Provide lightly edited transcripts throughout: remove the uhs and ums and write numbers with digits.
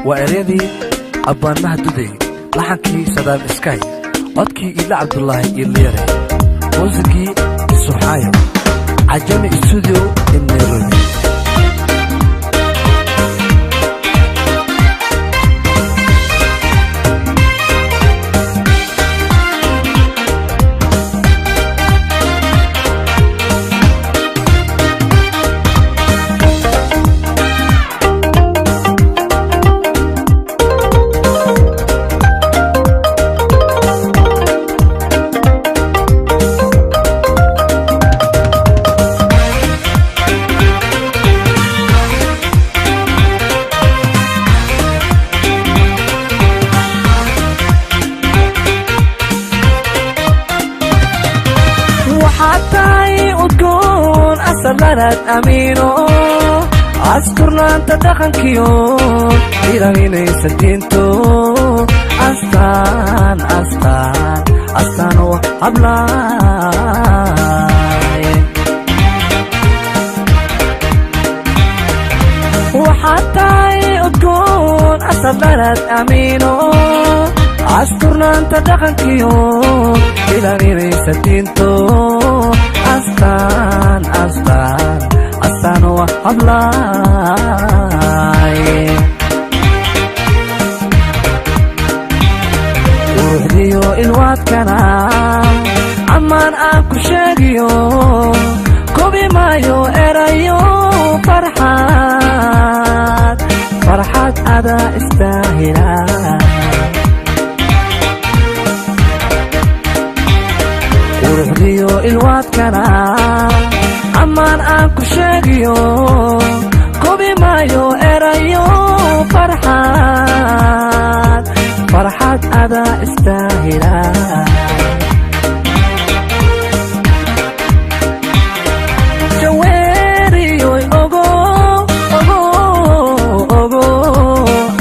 Waa eryadii abbaanmaha Dudey, laxankii Sadaam Iskay, codkii Iidle Cabdulaahi Iidleyare, muusigii Isuxaayo, Cajami Studio in Nairobi. Waxaad tahay udgoon, asalanaad amiino, asturnaanta dhaqankiyo ilaalinaysa diinto. Astaan, astaan, astaan oo hablaay. Waxaad tahay udgoon, asalanaad amiino, asturnaanta dhaqankiyo ilaalinaysa diinto. Astaan, astaan, astaan oo hablaay. Quruxdiyo ilwaadkana ammaan aan ku sheegiyo, kobi maayo erayo. Farxad, farxad adaa istaahila. Quruxdiyo ilwaadkana ammaan aan ku sheegiyo, kobi maayo erayo. Farxad, farxad adaa istaahila. Jaweeriyoy, ogo, ogo, ogo,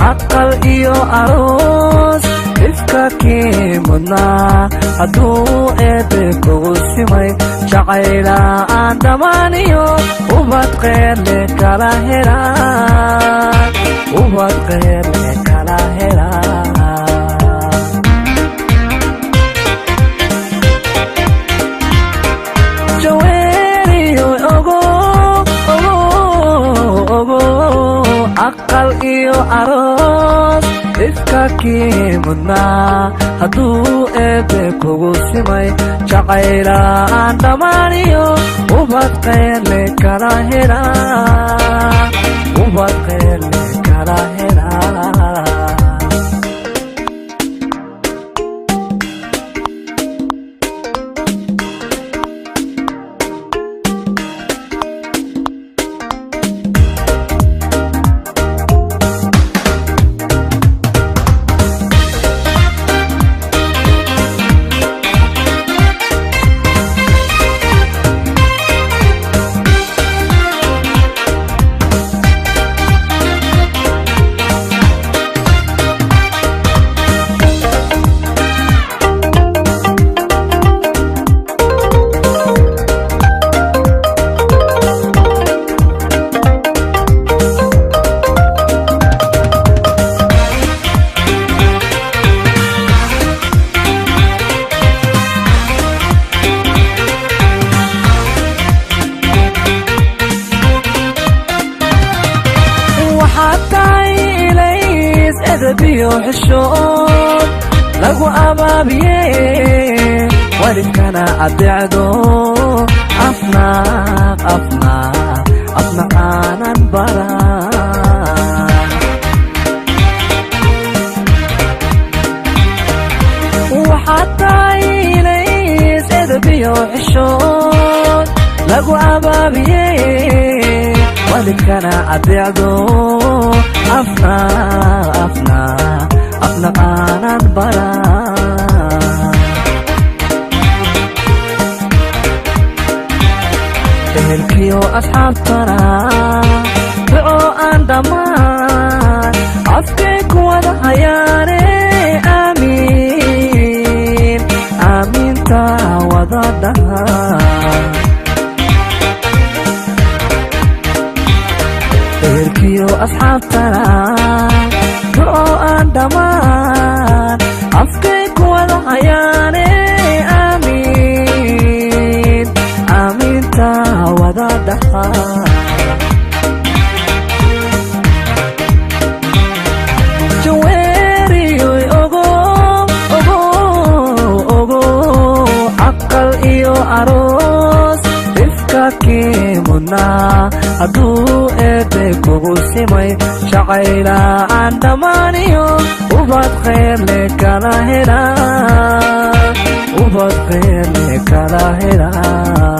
aqal iyo aroos ifka kii mudnaa hadduu Eebbe kugu simay, jacayla aan dhammaaniyo ubad qeerle kala helaa, ubad qeerle kala helaa. Jaweeriyoy, ogo, ogo, ogo, aqal iyo aroos ifka kii mudnaa hadduu Eebbe kugu simay, jacayla aan dhammaaniyo ubad qeerle kala helaa, ubad qeerle kala helaa. Waxaad tahay ilays edabiyo xishood lagu abaabiye, waalidkana adeecdo, afnaaq, afnaaq, afna aanan baran. Waxaad tahay ilays edabiyo xishood lagu abaabiye, waalidkana adeecdo, afna, afna, afna aanan baran. Ehelkiyo asxaabtana duco aan dhammaan afkay ku wada hayaane, aamiin, aamiinta wada dhaha. Ehelkiyo asxaabtana Hadduu eebbe kugu simay jacaylaan dhammaaniyo ubad khayrle kala helaa, ubad khayrle kala helaa.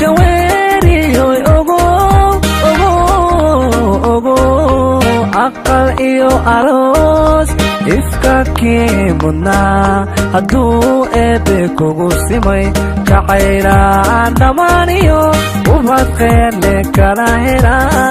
Jaweeriyoy, ogo ogo ogo, aqal iyo aroos ifka kii mudnaa. Hadduu eebbe kugu simay jacaylaan dhammaaniyo ubad khayrle kala helaa.